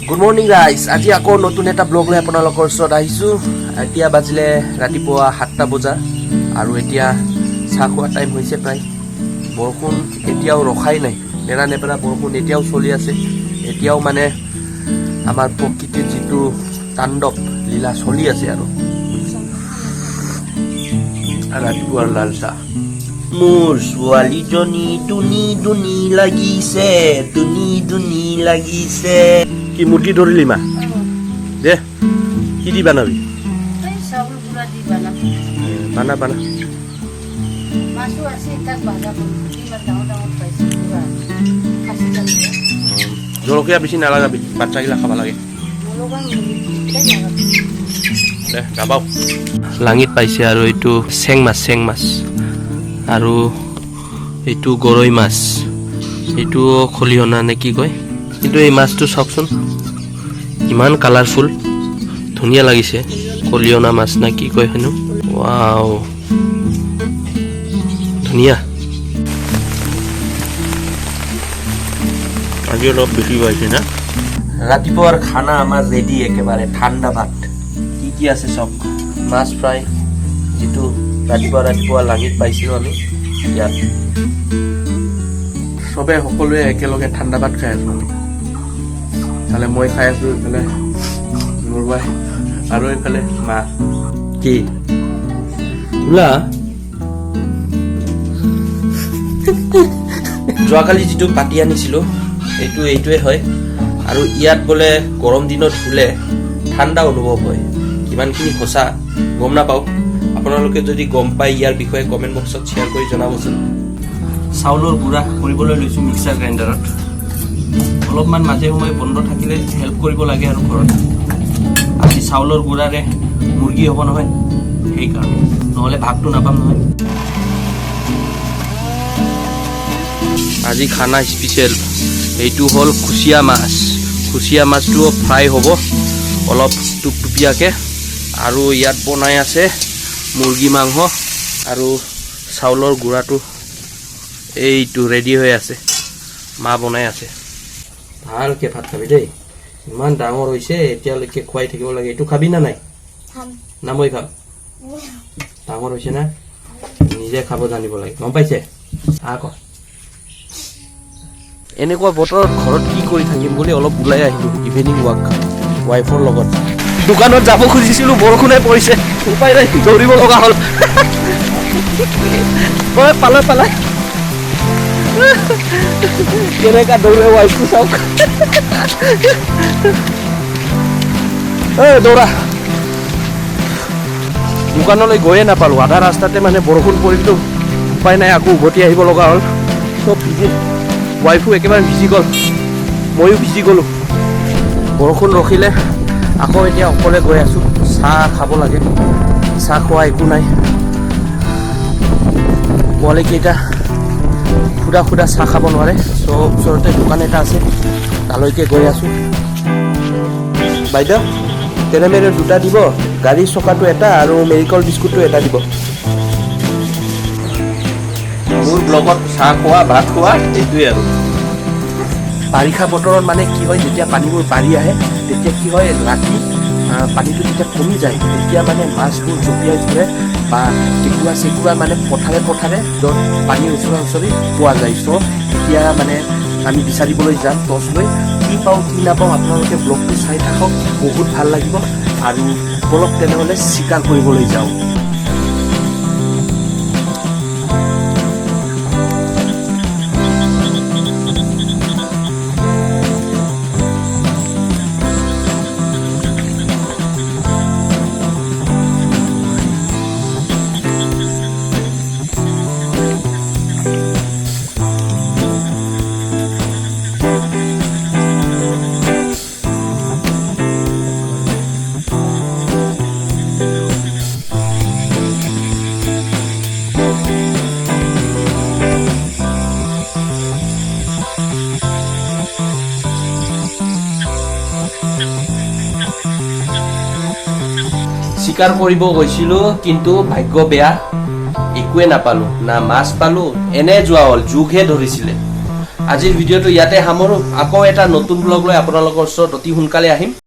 Good morning ৰাইজ, আজি আকৌ নতুন এটা ব্লগ লৈ আপোনালোকৰ ওচৰত আহিছোঁ। এতিয়া বাজিলে ৰাতিপুৱা 7টা বজা আৰু এতিয়া চাহ খোৱা টাইম হৈছে প্ৰায়। বৰষুণ এতিয়াও ৰখাই নাই, নেৰা নেপেৰা বৰষুণ এতিয়াও চলি আছে। এতিয়াও মানে আমাৰ প্ৰকৃতিৰ যিটো তাণ্ডৱ লীলা চলি আছে। আৰু ৰাতিপুৱাৰ লাল চাহ। মোৰ ছোৱালীজনী দুনি দুনি লাগিছে, দুনি দুনি লাগিছে। কি মুৰ্গী ধৰিলি মা? দে, কি দি বানাবি? এই চাউল গুড়া দি বানাম। বানা বানা। মাছো আছে, তাক ভাজা কৰিম। ইমান ডাঙৰ ডাঙৰ পাইছে, পুৰা খাচী জাল। জলকীয়া বেছি নালাগাবি, বাচ্চাগিলা খাব লাগে। নলগাং, নালাগে। দে, যাবাও। লাঙিত পাইছে আৰু এইটো চেং মাছ, চেং মাছ আৰু এইটো গৰৈ মাছ, এইটো খলিহনা নে কি কয়। কিন্তু এই মাছটো চাওকচোন, ইমান কালাৰফুল, ধুনীয়া লাগিছে। খলিহনা মাছ না কি কয় হেনো। ৱাও, ধুনীয়া। আজি অলপ বেছি পাইছে না। ৰাতিপুৱাৰ খানা আমাৰ ৰেডি, একেবাৰে ঠাণ্ডা ভাত। কি কি আছে চাওক, মাছ ফ্ৰাই, যিটো ৰাতিপুৱা ৰাতিপুৱা লাঙিত পাইছিলোঁ আমি। ইয়াত চবে সকলোৱে একেলগে ঠাণ্ডা ভাত খাই আছোঁ আমি। ইফালে মই খাই আছোঁ, ইফালে নৰুৱাই আৰু এইফালে মা। কি ওলা, যোৱাকালি যিটো পাতি আনিছিলোঁ, এইটো এইটোৱে হয়। আৰু ইয়াত বোলে গৰম দিনত শুলে ঠাণ্ডা অনুভৱ হয়। কিমানখিনি সঁচা গম নাপাওঁ। আপোনালোকে যদি গম পায় ইয়াৰ বিষয়ে, কমেণ্ট বক্সত শ্বেয়াৰ কৰি জনাবচোন। চাউলৰ গুড়া কৰিবলৈ লৈছোঁ মিক্সাৰ গ্ৰাইণ্ডাৰত। অলপমান মাজে সময়ে বন্ধ থাকিলে হেল্প কৰিব লাগে আৰু ঘৰত। আজি চাউলৰ গুড়াৰে মুৰ্গী হ'ব নহয়, সেইকাৰণে, নহ'লে ভাগটো নাপাম নহয়। আজি খানা স্পেচিয়েল, এইটো হ'ল কুচিয়া মাছ। কুচিয়া মাছটো ফ্ৰাই হ'ব অলপ টুপটুপীয়াকৈ। আৰু ইয়াত বনাই আছে মুৰ্গী মাংস আৰু চাউলৰ গুড়াটো এইটো ৰেডি হৈ আছে, মা বনাই আছে। ভালকে ভাত খাবি দেই, ইমান ডাঙৰ হৈছে এতিয়ালৈকে খুৱাই থাকিব লাগে। এইটো খাবি না নাই? না মই খাম? ডাঙৰ হৈছে না, নিজে খাব জানিব লাগে, গম পাইছে? আকৌ এনেকুৱা বতৰত ঘৰত কি কৰি থাকিম বুলি অলপ ওলাই আহিলোঁ, ইভিনিং ৱাক ৱাইফৰ লগত। দোকানত যাব খুজিছিলোঁ, বৰষুণে পৰিছে, উপায় নাই, দৌৰিব লগা হ'ল। ঐ পালে পালে, কেনেকা দৌৰে ৱাইফটো চাওক। ঐ দৌৰা। দোকানলৈ গৈয়ে নাপালোঁ, আধা ৰাস্তাতে মানে বৰষুণ পৰিলতো, উপায় নাই, আকৌ উভতি আহিব লগা হ'ল। চব ভিজি, ৱাইফো একেবাৰে ভিজি গ'ল, ময়ো ভিজি গ'লোঁ। বৰষুণ ৰখিলে, আকৌ এতিয়া অকলে গৈ আছোঁ। চাহ খাব লাগে, চাহ খোৱা একো নাই। পোৱালিকেইটা সুদা সুদা চাহ খাব নোৱাৰে। চ' ওচৰতে দোকান এটা আছে, তালৈকে গৈ আছোঁ। বাইদেউ, তেনে দুটা দিব, গাড়ীৰ চকাটো এটা আৰু মেৰিকল বিস্কুটটো এটা দিব। মোৰ ব্লগত চাহ খোৱা, ভাত খোৱা, এইটোৱে। আৰু বাৰিষা বতৰত মানে কি হয়, যেতিয়া পানীবোৰ বাঢ়ি আহে, তেতিয়া কি হয়, ৰাতি পানীটো যেতিয়া কমি যায়, তেতিয়া মানে মাছবোৰ জঁপিয়াই ফুৰে বা কেঁকুৰা চেকুৰা মানে পথাৰে পথাৰে য'ত পানীৰ ওচৰা ওচৰি পোৱা যায়। চ' এতিয়া মানে আমি বিচাৰিবলৈ যাম টৰ্চ লৈ। কি পাওঁ কি নাপাওঁ আপোনালোকে ব্লগটো চাই থাকক, বহুত ভাল লাগিব। আৰু বলক তেনেহ'লে চিকাৰ কৰিবলৈ যাওঁ। চিকাৰ কৰিব গৈছিলোঁ, কিন্তু ভাগ্য বেয়া, একোৱে নাপালোঁ, না মাছ পালোঁ, এনে যোৱা হ'ল, জোকহে ধৰিছিলে। আজিৰ ভিডিঅ'টো ইয়াতে সামৰোঁ। আকৌ এটা নতুন ব্লগ লৈ আপোনালোকৰ ওচৰত অতি সোনকালে আহিম।